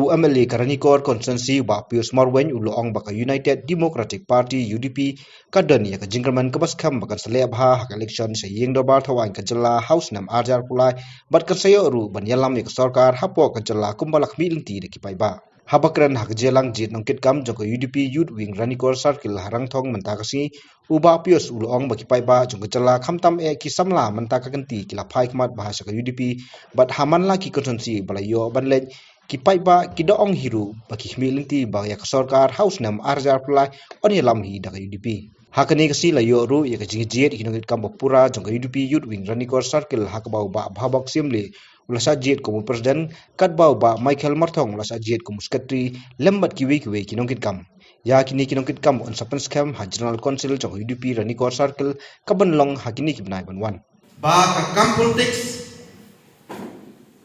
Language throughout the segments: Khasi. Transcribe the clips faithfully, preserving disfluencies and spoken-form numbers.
U M L A ka Ranikor Constituency, Bah Pius Marwein, u la ong ba ka United Democratic Party, U D P, ka don ïa ka jingkyrmen kaba skhem ba kan sa leh bha ha ka election sha ïing dorbar thawaiñ ka jylla ha u snem ar hajar arphew lai, bad kan sa ïoh ruh ban ïalam ïa ka sorkar hapoh ka jylla kumba la khmih lynti da ki paidbah. Haba kren ha ka jingïalang jied nongkitkam jong ka U D P Youth Wing Ranikor Circle ha Rangthong mynta ka sngi, u Bah Pius u la ong ba ki paidbah jong ka jylla, khamtam eh ki samla mynta ka kynti, ki la phai khmat bha sha ka U D P, bad ha man la ki constituency ba la ïoh ban leit, ki paidbah ki da ong hi ruh ba ki khmih lynti ba ïa ka sorkar ha u snem ar hajar arphew lai yn ïalam hi da ka U D P. Ha kane ka sngi la ïoh ruh ïa ka jingjied ïa ki nongkitkam ba pura jong ka U D P Youth Wing Ranikor Circle, ha kaba u Bah Bhabok Siamle u la shah jied kum u president, katba u Bah Michael Marthong u la shah jied kum u secretary, lem bad kiwei kiwei ki nongkitkam. Ïa kine ki nongkitkam yn sa pynskhem ha General Council jong ka U D P Ranikor Circle kaban long ha kine ki bnai ban wan. Ba ka kam politics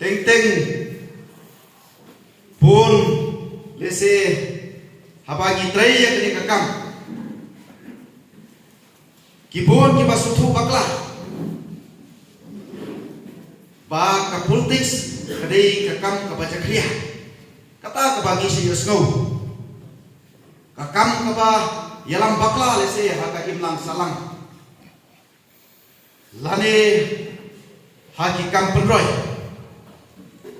teng teng bun, lehse haba ngi trei ïa kane ka kam, ki bun kiba sngewthuh bakla ba ka politics ka dei ka kam kaba jakhlia. Kata kaba ngi shu ïohsngew, ka kam kaba ïalam bakla, lehse ha ka imlang sahlang, lane ha ki kam pynroi,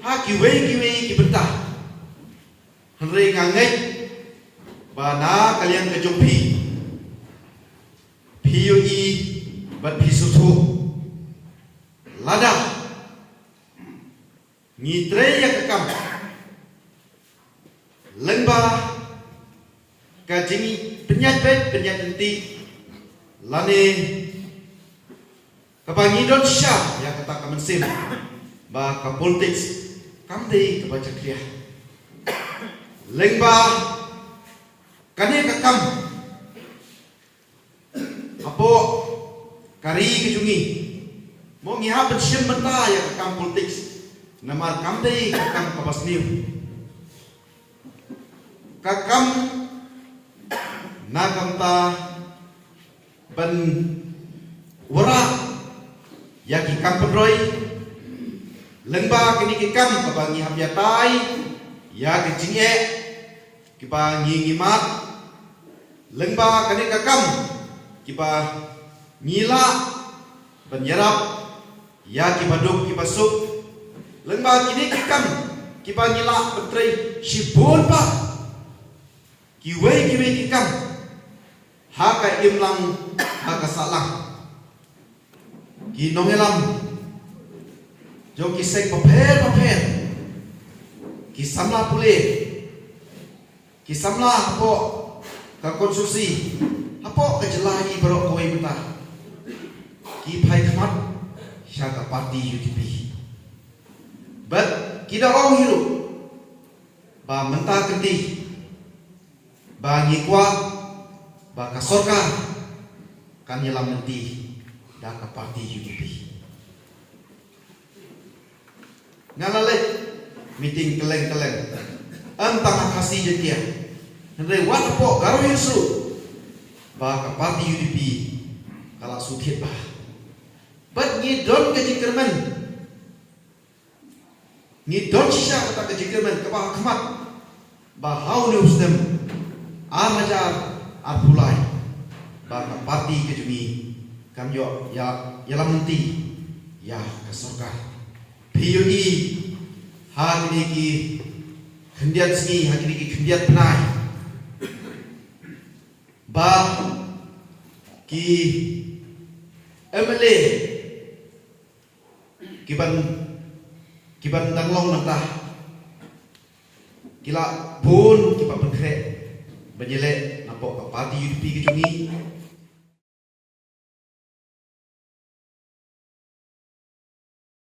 ha kiwei kiwei ki bynta. Hynrei nga ngeit ba na ka liang ka jong phi, phi ïohi bad phi sngewthuh, lada ngi trei ïa ka kam lyngba ka jingpynïaid beit pynïaid lynti, lane kaba ngi don shisha ïa kata ka mynsiem ba ka politics kam dei kaba jakhlia. Lyngba kane ka kam, hapoh ka ri ka jong ngi, mo, ngi hap ban shim bynta ïa ka kam politics, namar kam dei ka kam kaba sniew. Ka kam na ka bynta ban wanrah ïa ki kam pynroi, lyngba kine ki kam kaba ngi hap ïatai ïa ki jingeh kiba ngi ngi mad, lyngba kane ka kam kiba ngi lah ban ïarap ïa kiba duk kiba suk, lyngba kine ki kam kiba ngi lah ban trei shibun pat kiwei kiwei ki kam ha ka imlang ha ka sahlang. Ki nongïalam jong ki seng bapher bapher, ki samla pule, ki samla hapoh ka konstituensi, hapoh ka jylla hi baroh kawei mynta, ki phai khmat sha ka party U D P. Bad ki da ong hi ruh ba mynta ka dei ba ngi kwah ba ka sorkar kan ïalam lynti da ka party U D P. Nga la leit meeting kylleng kylleng, ym tang ha Khasi Jaiñtia, hynrei wat hapoh Garo Hills ruh, ba ka party U D P ka la shu thied bha. Bad ngi don ka jingkyrmen, ngi don shisha kata ka jingkyrmen kaba ha khmat, ba ha une u snem ar hajar arphew lai, ba ka party ka jong ngi kan ïoh ïa, ïalam lynti ïa ka sorkar. Phi ïohi ha kine ki khyndiat sngi, ha kine ki khyndiat bnai, ba ki M L A kiban, kiban dang long mynta, ki la bun kiba pynkhreh ban ïaleh napoh ka party U D P ka jong ngi.